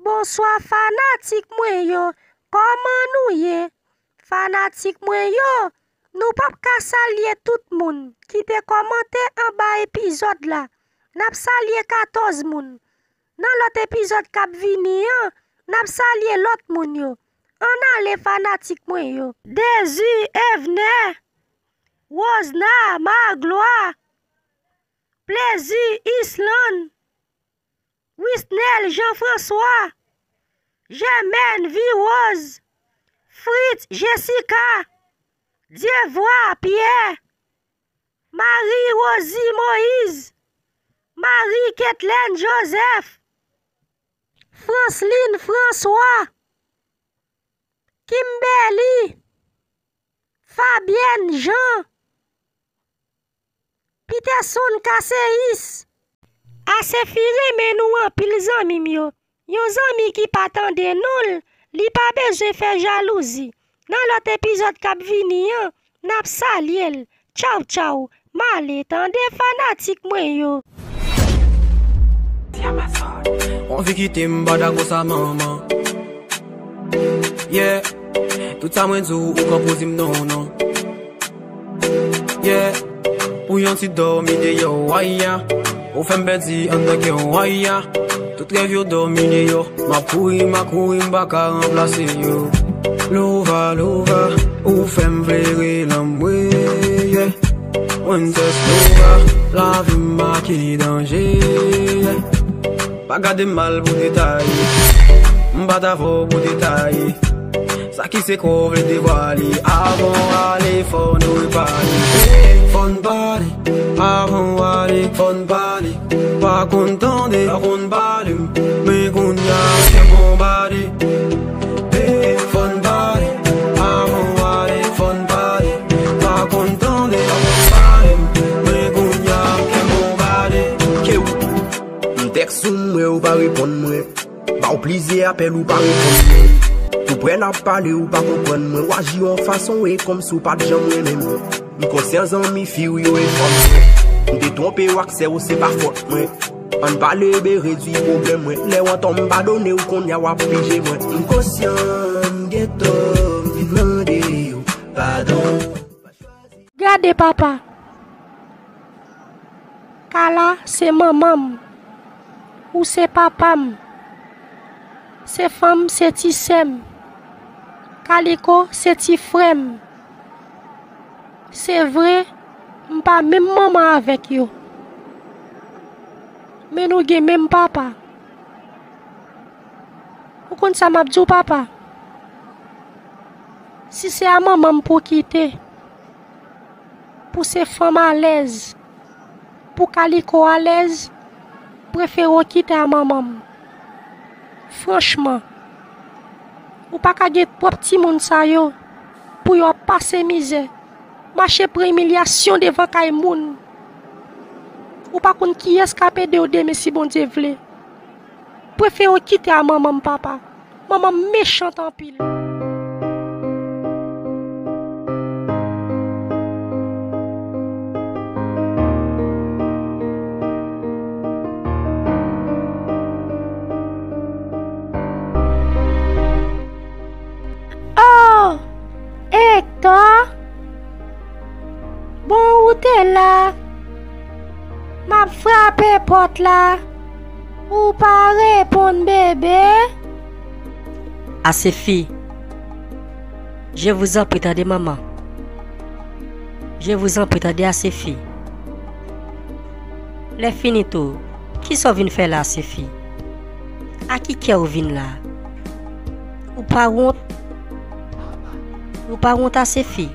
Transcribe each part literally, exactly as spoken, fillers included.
Bonswa fanatik mwen yo, kòman nou ye? Fanatik mwen yo, nou p ap ka salye tout moun ki te kòmante anba epizòd la. N ap salye katòz moun. Nan lòt epizòd k ap vini an, n ap salye lòt moun yo. Ann ale fanatik mwen yo. Dezi Evner, Wozna Maglwa, Plezi Island, Wisnel Jean François, Jèmèn Virose, Fritz Jessica, Dievwa Pierre, Marie Rosie Moïse, Marie Ketlen Joseph, Franceline François, Kimberly, Fabienne Jean, Peterson Casseis. Asefi renmen nou anpil zanmi m yo. Yon zanmi ki pa tande non l, li pa bezwen fè jalouzi. Nan lòt epizòd k ap vini an, n ap salye l. Tchaw tchaw, m ale tande fanatik mwen yo. Ou anvi kite m, m pa dakò sa manman. Yeah, tout sa mwen di w, ou konn poze m non non. Yeah, pou yon ti dòmi deyò, waya. Ou fè m pèdi anndan kè w, waya. Tout rèv yo dòmi deyò. M ap kouri, m ap kouri, m pa ka ranplase yo. Lova, lova, ou fè m vle rele anmwe, yeah. Princess Lova, lavi m make danje, yeah. Pa gade m mal pou detay. M pa t avè w pou detay. Sa ki sekrè w vle devwale. Avan w ale, fò nou repale. Fò n pale, avan w ale, fò n pale. Pa konn tande, pa konn pale m. Men kounye a, kenbe w pale. Fò n pale, avan w ale, fò n pale. Pa konn tande, pa konn pale m. Men kounye a, kenbe w pale. Kew. M tèks ou, m wè ou pa reponn mwen. Ba w plizyè apèl ou pa reponn mwen. Tou prè n ap pale ou pa konprann mwen. W aji yon fason e kòmsi w pa t janm renmen mwen. M konsyan zanmi fi w yo e fanm mwen. M te twonpe w ak sè w se pa fòt mwen. Ann pale ebe redwi pwoblèm mwen. Lè w antò m padone w kounye a w ap pije mwen. M konsyan m gen tò m vin mande w padon. Gade papa. Kala se manman m. Ou se papa m. Sefan m se ti sè m. Kaliko se ti frè m. Se vre, m pa menm manman avèk yo. Men nou gen menm papa. Ou konn sa m ap di w papa? Si se a manman m pou w kite, pou Sefan m alèz, pou Kaliko alèz, prefere w kite a manman m. Franchman, ou pa ka gen pwòp timoun sa yo pou yo ap pase mizè, mache pran imilyasyon devan kay moun. Ou pa konn kiyès k ap ede w demen si Bondye vle. Prefere w kite a manman m papa. Manman m mechant anpil. Oh! Hector? Bon ou te la? M ap frape pòt la. Ou pa reponn bebe? Asefi, je vous en prie tande manman. Je vous en prie tande Asefi. Lè fini tou, kisa w vin fè la Asefi? A ki kè ou vin la? Ou pa wont? Ou pa wont Asefi?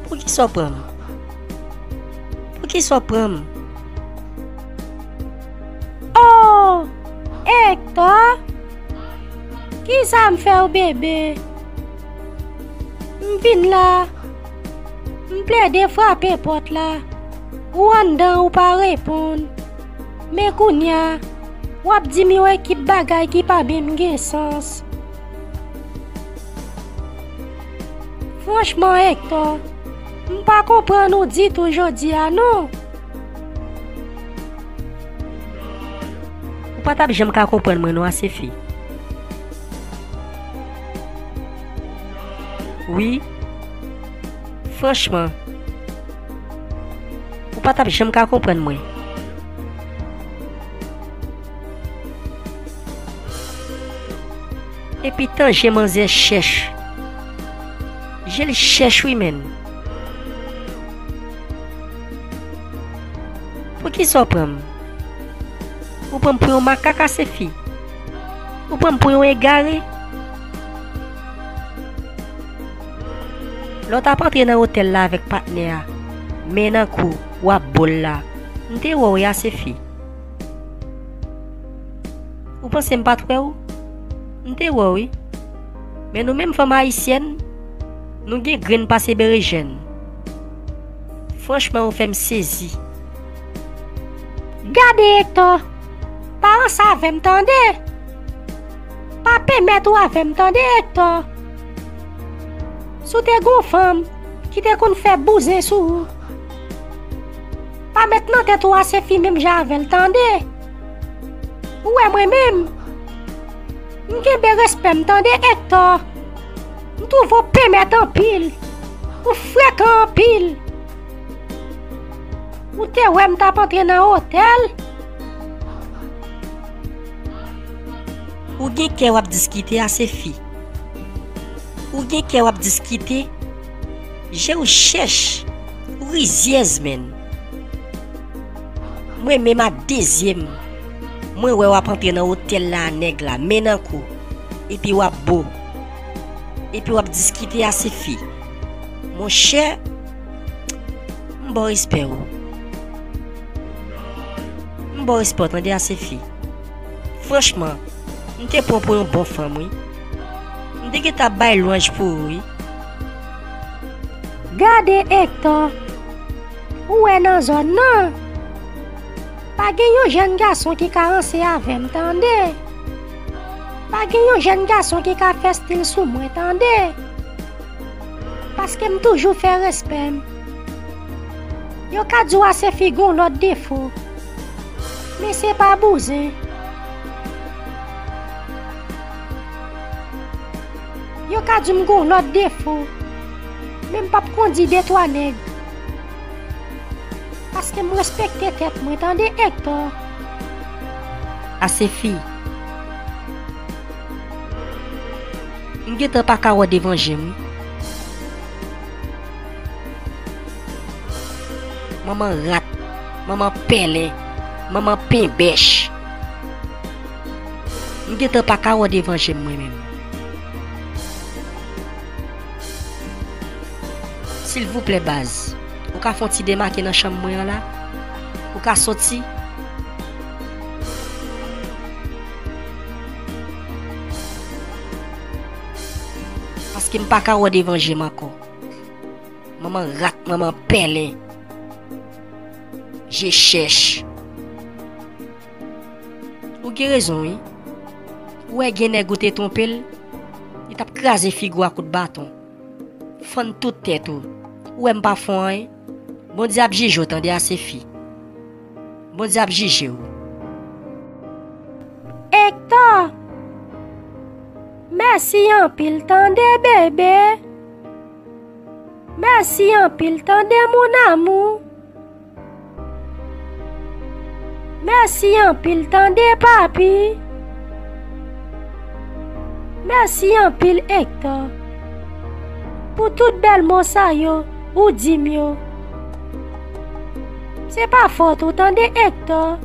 Poukisa w pran m? Poukisa w pran m? Oh! Hector! Kisa m fè w bebe? M vin la. M plede frape pòt la. Ou anndan ou pa reponn. Men kounye a, w ap di m yon ekip bagay ki pa menm gen sans. Franchman Hector, m pa konprann ou ditou jodi a non. pa t ap janm ka konprann mwen non, Asefi. Wi. Franchman, ou pa t ap janm ka konprann mwen. Epi tan je manzè chèch. Je l chèch wi, menn. Poukisa w pran m? Ou pran m pou yon makak, Asefi? Ou pran m pou yon egare? Lè w t ap antre nan otèl la avèk patnè a, men nan kou, w ap bo l la, m te wè w, Asefi. Ou panse m pa t wè w? M te wè w, wi. Men nou menm fanm ayisyèn, nou gen grenn pase berejèn. Franchman, ou fè m sezi. Gade, Hector! Pa ranse avè m, tande! Pa pemèt ou avè m, tande, Hector! Si w te gon fanm ki te konn fè bouzen sou ou, pa met nan tèt ou Asefi menm jan avè l, tande! Ou wè mwen menm, m kenbe respè m, tande, Hector! M twouve w pemèt anpil. Ou frekan anpil. Ou te wè m t ap antre nan otèl? Ou gen kè w ap diskite, Asefi. Ou gen kè w ap diskite. Je w chèch. Ou rizyèz, menn. Mwen menm ak de zye m, mwen wè w ap antre nan otèl la a nèg la, men nan kou. Epi w ap bo. Epi w ap diskite, Asefi. Monchè, m ba w respè w. M ba w respè w, tande, Asefi. Franchman, m te pran w pou yon bon fanm, wi. M te gentan ap bay lwanj pou ou, wi. Gade, Hector, ou wè nan zòn nan, pa gen yon jèn gason ki ka ranse avè m, tande. Pa gen yon jèn gason ki ka fè stil sou mwen, tande. Paske m toujou fè respè m. Yo ka di w Asefi gon lòt defo. Men se pa bouzen. Yo ka di m gon lòt defo. Men m p ap kondi de twa nèg. Paske m respekte tèt mwen, tande, Hector. Asefi. M gentan pa ka wè devan je m, wi. Manman rat, manman pèlen, manman penbèch. M gentan pa ka wè devan je m mwen menm. Silvouplè, baz, ou ka fè yon ti demake nan chanm mwen an la? Ou ka soti? Paske m pa ka wè devan je m ankò. Manman rat, manman pèlen. Je chèch. Ou gen rezon, wi. Ou wè gen nèg ou te twonpe l, li t ap kraze figi w a kout baton. Fann tout tèt ou. Ou wè m pa fè w anyen. Bondye ap jije w, tande, Asefi. Bondye ap jije w. Hector, mèsi anpil, tande, bebe. Mèsi anpil, tande, mon amour. Mèsi anpil, tande, papi. Mèsi anpil, Hector, pou tout bèl mo sa yo ou di m yo. Se pa fòt ou, tande, Hector.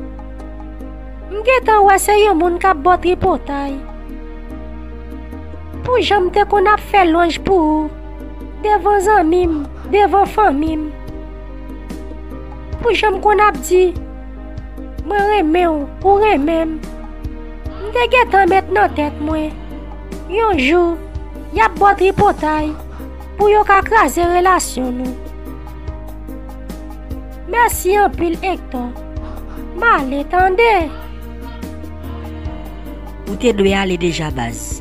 M gentan wè se yon moun k ap ba w tripotay. Pou jan m te konn ap fè lwanj pou ou, devan zanmi m, devan fanmi m. Pou jan m konn ap di, mwen renmen w, ou renmen m. M te gentan met nan tèt mwen, yon jou, y ap ba w tripotay pou yo ka kraze relasyon nou. Mèsi anpil, Hector. M ale, tande. Ou te dwe ale deja, baz.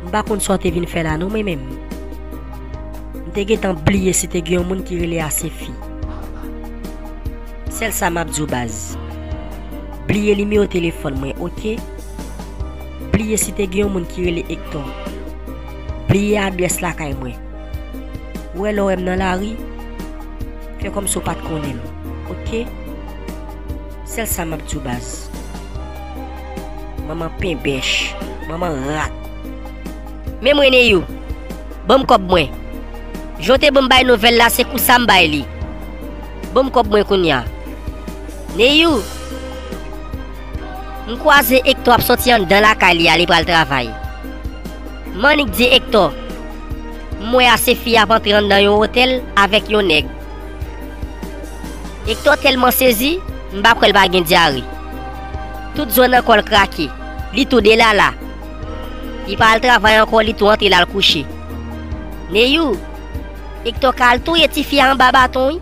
M pa konn sa w te vin fè la non, mwen menm. M te gentan bliye si te gen yon moun ki rele Asefi. Sèl sa m ap di w, baz. Bliye nimewo telefòn mwen, oke? Bliye si te gen yon moun ki rele Hector. Bliye adrès lakay mwen. Ou wè lè w wè m nan lari, fè kòmsi w pa t konnen m, oke? Sèl sa m ap di w, baz. Manman penbèch, manman rat. Men mwen, Neyou, ban m kòb mwen. Jan w te ban m bay nouvèl la, se kou sa m bay li. Ban m kòb mwen kounye a. Neyou, m kwaze Hector ap sòti anndan lakay li a, li pral travay. M annik di Hector, m wè Asefi ap antre anndan yon otèl avèk yon nèg. Hector tèlman sezi, m pa kwè l pa gen dyare. Tout zo nan kò l krake, li tou delala. Li pa al travay ankò, li tou antre l al kouche. Neyou, Hector ka al touye tifi a anba baton, wi.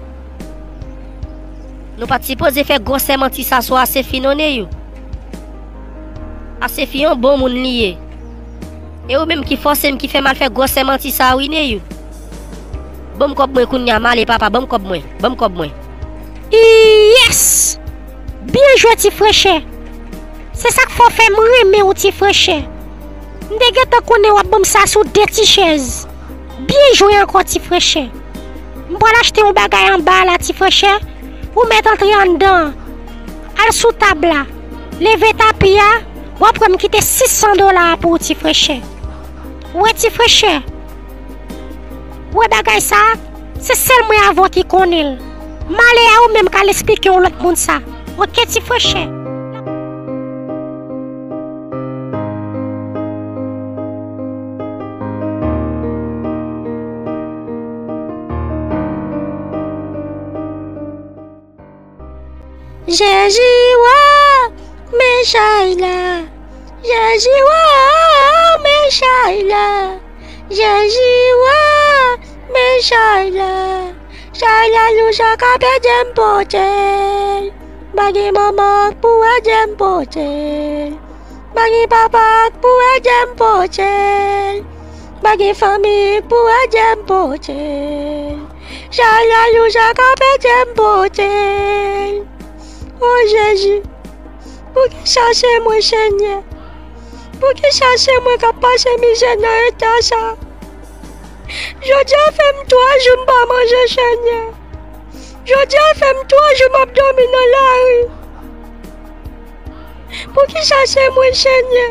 Nou pa t sipoze fè gwosè manti sa sou Asefi non, Neyou. Asefi yon bon moun li ye. E ou menm ki fòse m, ki fè m al fè gwosè manti sa, wi, Neyou. Ban m kòb mwen kounye a, m ale, papa, ban m kòb mwen, ban m kòb mwen. Yes! Byen jwe, ti frechè. Se sa k fè w fè m renmen w, ti frechè. M te gentan konnen w ap ban m sa sou de ti chèz. Byen jwe ankò, ti frechè. M pral achte yon bagay anba la, ti frechè. Ou mèt antre anndan an. Al sou tab la. Leve tapi a. W ap wè m kite sis san dola a pou ou, ti frechè. Ou wè, ti frechè. Ou wè bagay sa a? Se sèl mwen avè w ki konnen l. M ale a, ou menm k al esplike yon lòt moun sa. Oke, ti frechè. Jezi wa, men chay la. Jezi wa, men chay la. Jezi wa, men chay la. Chay la, lou sa ka pèdi m pote l. Pa gen manman k pou ede m pote l. Pa gen papa k pou ede m pote l. Pa gen fanmi k pou ede m pote l. Chay la, lou sa ka pèdi m pote l. O Jezi, poukisa se mwen, Senyè? Poukisa se mwen k ap pase mizè nan eta sa? Jodi a fè m twa jou m pa manje, Senyè. Jodi a fè m twa jou m ap dòmi nan lari. Poukisa se mwen, Senyè?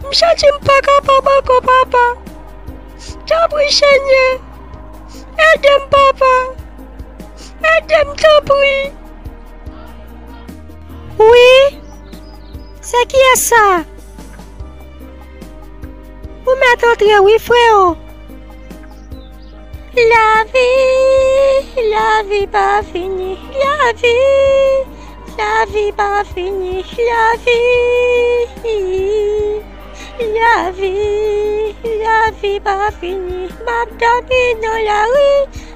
M santi m pa kapab ankò, papa. Tanpri, Senyè, ede m, papa. Ede m, tanpri. Wi? Se kiyès sa? Ou mèt antre wi, freo. Lavi, lavi pa fini. Lavi, lavi pa fini. Lavi, lavi, lavi pa fini. M ap dòmi nan lari.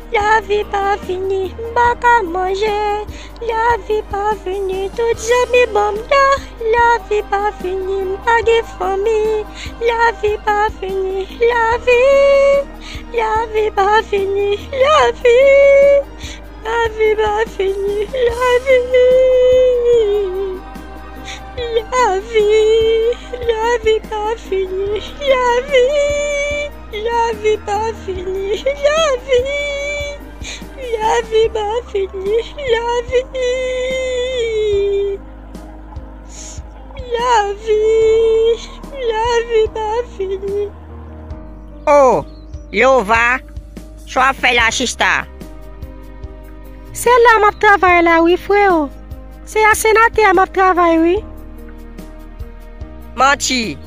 Lavi pa fini, m pa ka manje. Lavi pa fini, tout zanmi ban m do. Lavi pa fini, m pa gen fanmi. Lavi pa fini, lavi. Lavi pa fini, lavi. Lavi pa fini, lavi. Lavi, lavi pa fini, lavi. Lavi pa fini, lavi. Lavi pa fini, lavi. Lavi, lavi pa fini. O, Lova, sa w ap fè la, sista? Se la m ap travay la wi, freo. Se a senatè a m ap travay wi. Manti.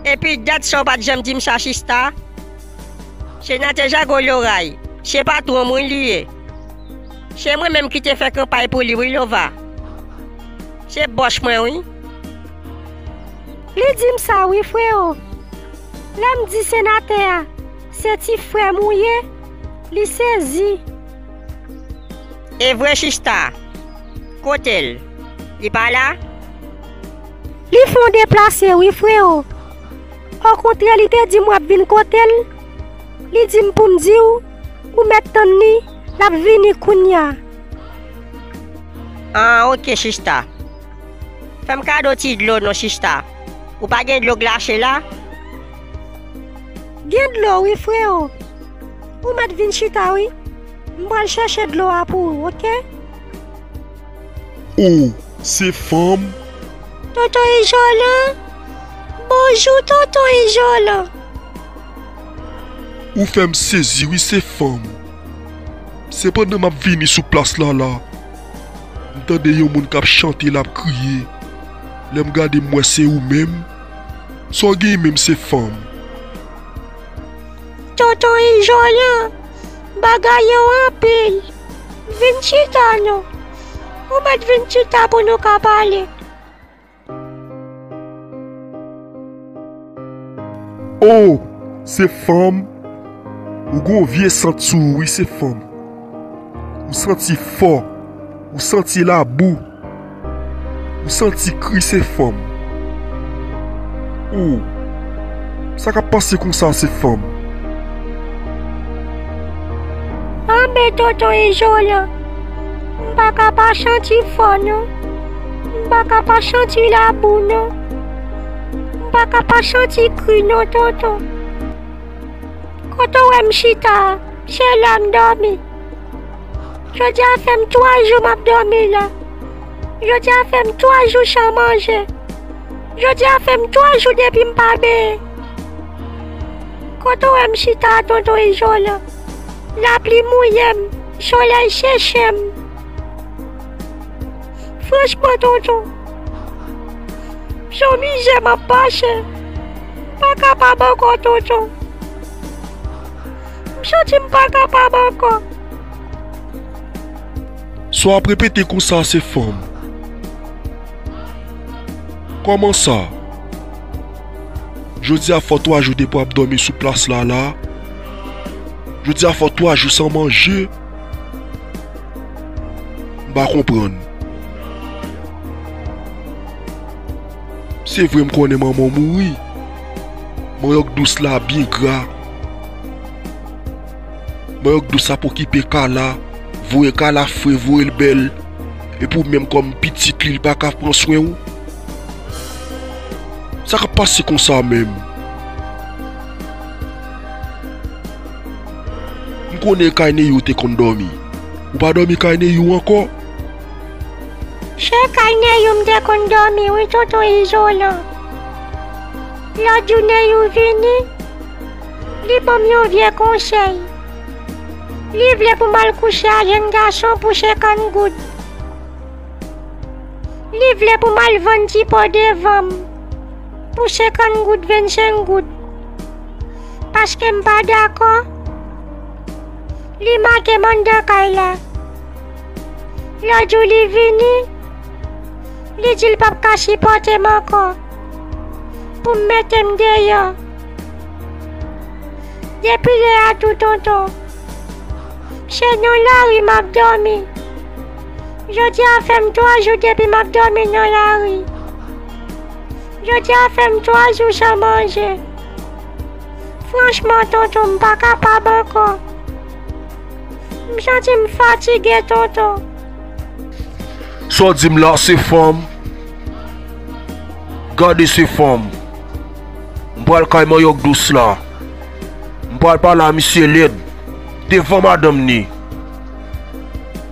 Epi dat sa w pa t janm di m sa, sista? Senatè Jago Loray, se patwon mwen li ye. Se mwen menm ki te fè kanpay pou li wi, Lova. Se bòs mwen wi. Li di m sa wi, freo. Lè m di senatè a se ti frè m ou ye, li sezi. E vre, sista? Kote l? Li pa la? Li fè yon deplase wi, freo. Okontrè, li te di m w ap vin kote l. Li di m pou m di w, ou mèt tann li, l ap vini kounye a. An, oke, sista. Fè m kado ti dlo non, sista. Ou pa gen dlo glache la? Gen dlo wi, freo. Ou mèt vin chita wi. M pral chèche dlo a pou ou, oke? O, se fanm? Tonton Izolan? Bonjou, tonton Izolan. Ou fè m sezi wi, se fanm. Se pandan m ap vini sou plas la la, m tande yon moun k ap chante, l ap kriye. Lè m gade, m wè se ou menm. Sa w gen menm, se fanm? Tonton Izolan, bagay yo anpil. Vin chita non. Ou mèt vin chita pou nou ka pale. O, se fanm. Ou gon vye sant sou ou wi, se fanm. Ou santi fò. Ou santi labou. Ou santi kri, se fanm. O, sa k ap pase konsa, se fanm? Anben tonton Izolan, m pa ka pa santi fò non. M pa ka pa santi labou non. M pa ka pa santi kri non tonton. Kote w wè m chita a, se la m dòmi. Jodi a fè m twa jou m ap dòmi la. Jodi a fè m twa jou san manje. Jodi a fè m twa jou depi m pa benyen. Kote w wè m chita a, tonton Izolan? Lapli mouye m, solèy seche m. Franchman, tonton, se yon mizè m ap pase. M pa kapab ankò, tonton. M santi m pa kapab ankò. Sa w ap repete konsa, se fanm? Kòman sa? Jodi a fè w twa jou depi w ap dòmi sou plas la la. Jodi a fè w twa jou san manje. M pa konprann. Se vre, m konnen manman w mouri. Manyòk dous la byen gra. Manyòk dous ap okipe kay la, voye kay la fre, voye l bèl. Epi w menm kòm pitit li, li pa ka pran swen w. Sa k ap pase konsa menm? M konnen e kay Neyou w te konn dòmi. Ou pa dòmi kay Neyou ankò? Se kay Neyou m te konn dòmi wi, tonton Izolan. Lòt jou Neyou vini, li ban m yon vye konsèy. Li vle pou m al kouche a jenn gason pou senkant goud. Li vle pou m al vann ti po devan m pou senkant goud, vennsenk goud. Paske m pa dakò, li make m anndan kay la. Lòt jou li vini, li di l p ap ka sipòte m ankò, pou m mete m deyò. Depi lè a tou, tonton, se nan lari m ap dòmi. Jodi a fè m twa jou depi m ap dòmi nan lari. Jodi a fè m twa jou san manje. Franchman, tonton, m pa kapab ankò. M santi m fatige, tonton. Sa w di m la, se fanm? Gade, se fanm. M pral kay manyòk dous la. M pral pale a misye lèd devan madanm ni.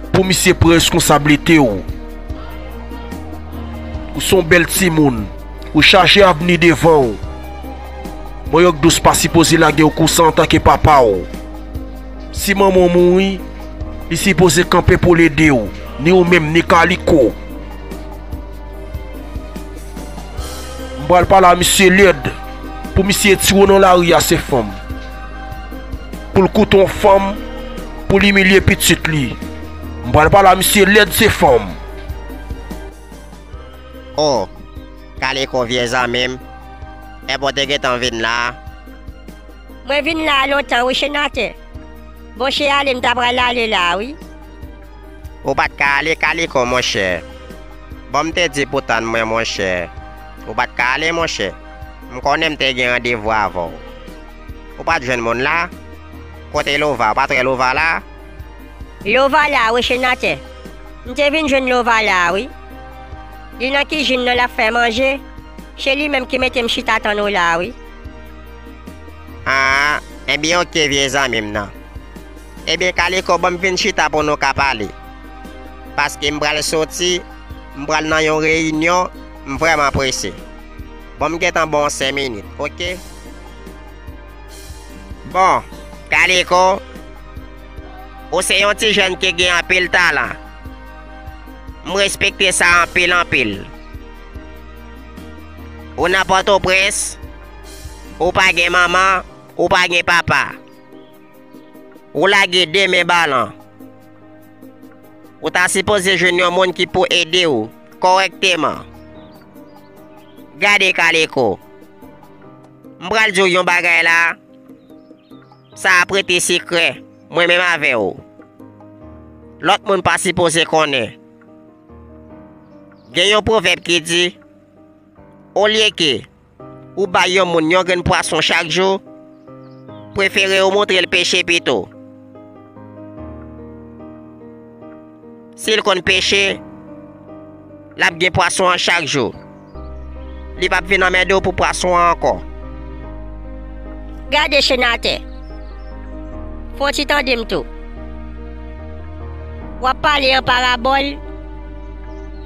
Pou misye pran reskonsablite w. Ou se yon bèl timoun. Ou chaje avni devan w. Manyòk dous pa sipoze lage w konsa antanke papa w. Si manman w mouri, li sipoze kanpe pou l ede w, ni ou menm, ni Kaliko. M pral pale a misye lèd, pou misye retire w nan lari a, se fanm. Pou l koute yon fanm, pou l imilye pitit li. M pral pale a misye lèd, se fanm. O, Kaliko, vye zanmi m, enben w te gentan vin la a? Mwen vin la a lontan wi, senatè. Bon, se ale m ta pral ale la a wi. Ou pa t ka ale, Kaliko, monchè. Bon, m te di pou tann mwen, monchè. Ou pa t ka ale, monchè. M konnen m te gen randevou avè w. Ou pa t jwenn moun la? Kote Lova? Ou pa t wè Lova la? Lova la wi, senatè. M te vin jwenn Lova la wi. Li nan kizin nan, l ap fè manje. Se li menm ki mete m chita tann ou la a, wi. Ah, ebyen, oke, vye zanmi m nan. Ebyen, Kaliko, ban m vin chita pou nou ka pale. Paske m pral soti, m pral nan yon reyinyon, m vrèman prese. Ban m gentan ba w senk minit, oke? Bon, Kaliko, ou se yon ti jèn ki gen anpil talan. M respekte sa anpil, anpil. Ou nan Pòtoprens, ou pa gen manman, ou pa gen papa. Ou lage de men balan. Ou ta sipoze jwenn yon moun ki pou ede w kòrèkteman. Gade, Kaliko. M pral di w yon bagay la. Sa ap rete sekrè, mwen menm avè w. Lòt moun pa sipoze konnen. Gen yon pwovèb ki di, olye ke ou bay yon moun yon grenn pwason chak jou, prefere ou montre l peche pito. Si l konn peche, l ap gen pwason an chak jou. Li p ap vin anmède w pou pwason an ankò. Gade, senatè, fè w ti tande m tou. W ap pale an parabòl,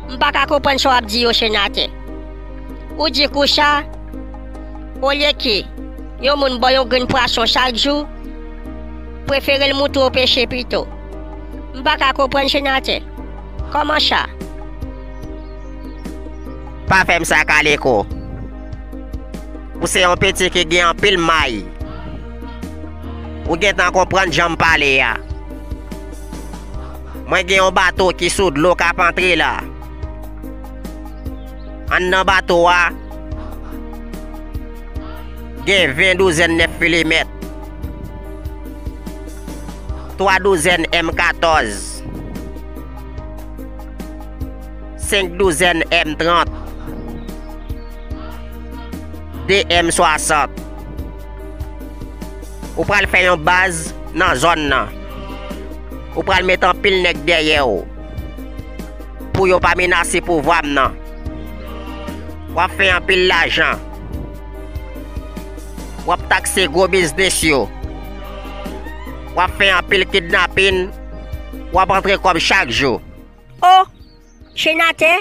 m pa ka konprann sa w ap di yo, senatè. Ou di konsa, olye ke yon moun ba w yon grenn pwason chak jou, prefere l montre w peche pito. M pa ka konprann, senatè. Kòman sa? Pa fè m sa, Kaliko. Ou se yon piti ki gen anpil may. Ou gentan konprann jan m pale a. Mwen gen yon bato ki sou dlo k ap antre la. Anndan bato a, gen ven douzèn nèf milimèt, twa douzèn M katòz, senk douzèn M trant, de M swasant. Ou pral fè yon baz nan zòn nan. Ou pral met anpil nèg dèyè w pou yo pa menase pouvwa m nan. W ap fè anpil lajan. W ap takse gwo biznis yo. W ap fè anpil kidnapin. W ap antre kòb chak jou. O, senatè,